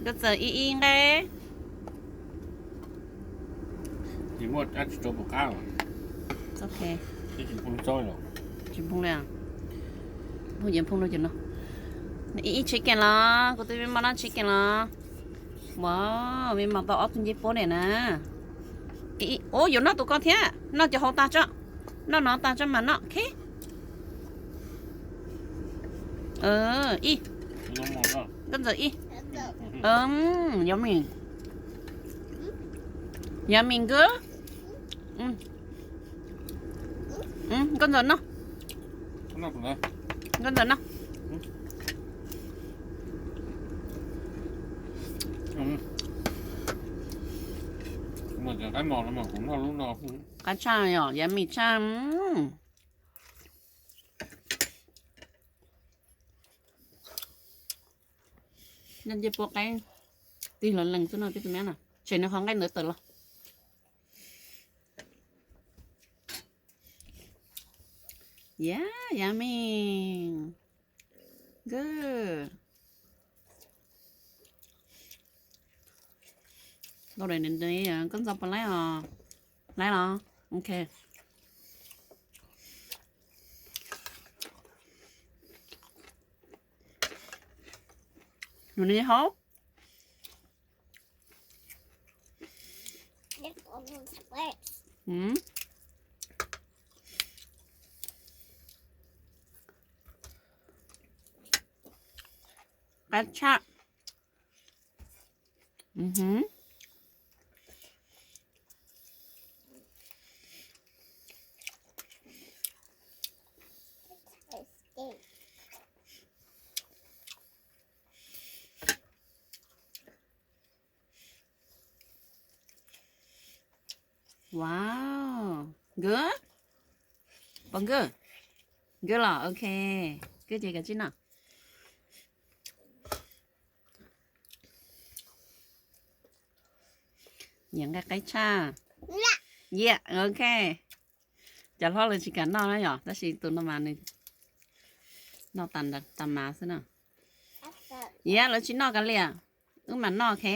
Nkauj Ntxawm ib ib nqe. Tsis muaj dab tsi rau puas qab. Tsis phooj li, phooj yeej phooj no ces no. Ib ib chicken los, kuv twb me mos noj chicken los. Ua, me mos tau ob tug ncej puab niam na. Ua, yuav noj tus ko thiab, noj cov hauv tas tso. Noj no tas tso mas noj, ok. Ib, Nkauj Ntxawm ib. Yummy. Yummy good. Nkauj Ntxawm noj. Nkauj Ntxawm noj. Qab tshaj yom, yummy tshaj. Noj ncej puab qaib tig los lees xwb no tib tus me na, tshem nws qhov nqaij ntawd tawm los. Yeah, yummy. Good. Nkauj Ntxawm puas laib os? Laib los? Ok. Nws nyob hauv. Qab tshaj. Wow, good. Pom good. Good los, ok. Good ces kav tsij noj. Nyiam nqaij qaib tshaj. Yeah, ok. Cov hlob lawv tsis kam noj na yom, tab sis tus no mas nws noj tas mas xwb na. Yeah, lawv tsis noj kav liam, wb mam noj, ok.